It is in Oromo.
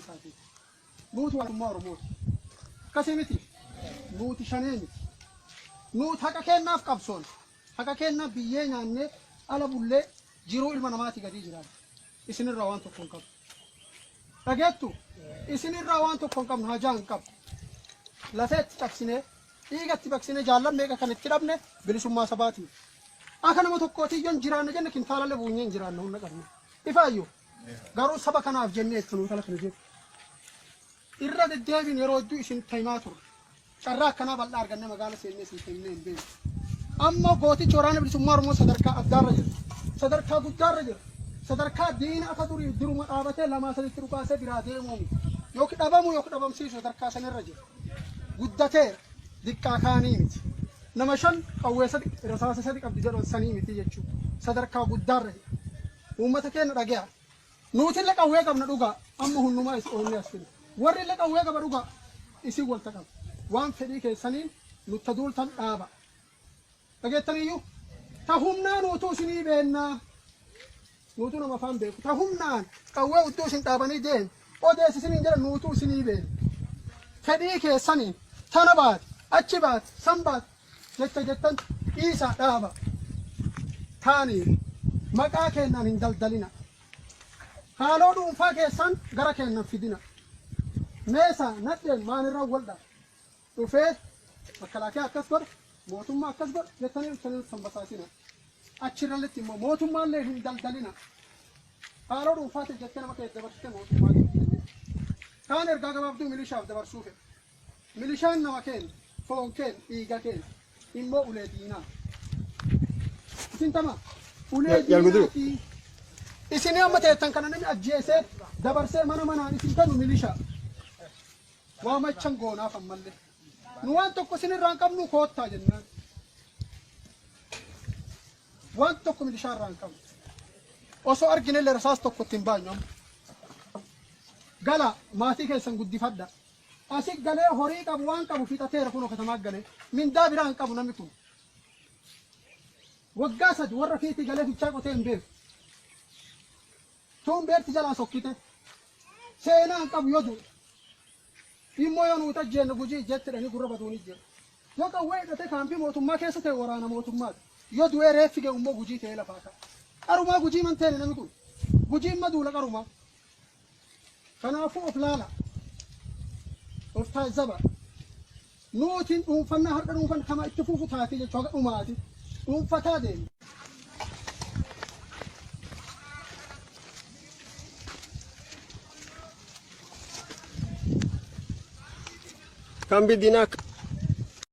waan taateef. Nuuti mootummaa Oromooti. Akkasii miti. Nuuti shanee miti. Nuuti haqa keennaaf qabsoon. Haqa keennaaf biyyee nyaannee ala bullee jiruu ilma namaatii gadii jiraanna. Isinirraa waan tokko hin qabnu. Dhageettu? Isinirraa waan tokko hin qabnu hajaa hin qabnu. Lafee itti cabsinee dhiiga itti baqsinee jaallan meeqa kan itti dhabne bilisummaa sabaatiif. Akka nama tokkootii yoon jiraanne jenne kintaalallee buunyee hin jiraanne humna qabna. Ifaayyuu. Garuu saba kanaaf jennee itti nuutala kana jiru. Irra deddeebiin yeroo hedduu isin himaa turre. Carraa akkanaa bal'aa argannee magaala seennee isin himnee hin beeknu. Amma gootichi waraana bilisummaa Oromoo sadarkaa addaarra jira. Sadarkaa guddaarra jira. Sadarkaa diina akka durii duruma dhaabatee lamaa saditti dhukaasee biraa deemuu miti. Yookiin dhabamuu yookiin dhabamsiisu sadarkaa sanirra jira. Guddateera. Diqqaa kaanii miti. Nama shan qawwee sadi rasaasa sadi qabdi jedhan sanii miti jechuudha. Sadarkaa guddaarra jira. Uummata keenya dhagaya. Nuutillee qawwee qabna dhugaa. Amma hundumaa is oonnee as fina. Warri illee qawwee qaba dhugaa. Isin walta qaba. Waan fedhii keessaniin nutta duultan dhaaba. Dhageettaniyyuu? Ta humnaa nuutuu isinii beennaa. Nuutuu nama afaan beeku. Ta humnaan qawwee udduu isin dhaabanii deemu. Odeessi isiniin jedhan nuutuu isinii beenna. Fedhii keessaniin tana baate, achi baate, san baate jecha jettan dhiisaa dhaaba. Taaniif maqaa keennaan hin daldalina. Haaloo dhuunfaa keessan gara keennan fidina. Meesa nadheen maanirra waldha. Dhufee makalaakiyaa akkas godha, mootummaa akkas godha jettanii dhuftanii nutti hin basaasina. Achirralletti immoo mootummaallee hin daldalina. Haaloo dhuunfaatiif jettee nama keessa dabarsite mootummaa kenne. Kaan ergaa gabaabduu milishaaf dabarsuu fedha. Milishaan nama keenya, foon keenya, dhiiga keenya, immoo ulee diinaa. Isin tama ulee diinaati. Isin amma teettan kana namni ajjeesee dabarsee mana manaan isin kanu milishaa. Waamachan goonaaf ammallee. Nu waan tokko isin irraa hin qabnu koottaa jennaan. Waan tokko milishaa irraa hin qabnu. Osoo arginellee rasaas tokko ittiin baanyu amma. Gala maatii keessan guddifadha. Asi galee horii qabu waan qabu fixateera kunoo katamaa galee. Mindaa biraa hin qabu namni kun. Waggaa 3 warra fiitii galee fichaa qotee hin beeku. Tuun beerti jalaa sokkite. Seenaa hin qabu yoo du'e. Immoo yoo nuti ajjeennu Gujii ijjeetti jedhanii gurra baduun jira. Yoo qawwee hidhatee kaampii mootummaa keessa ta'e waraana mootummaati. Yoo du'ee reeffi ga'u immoo Gujii ta'ee lafaa ka'a. Qarumaa Gujii man teene namni kun. Gujiin ma duula qarumaa. Kanaafuu of laala. Of taazzaba. Nuutiin dhuunfannaa har'a dhuunfan kama itti fufu taatee jechuudha haga dhumaati. Dhuunfataa deemu. Kaambii diinaa.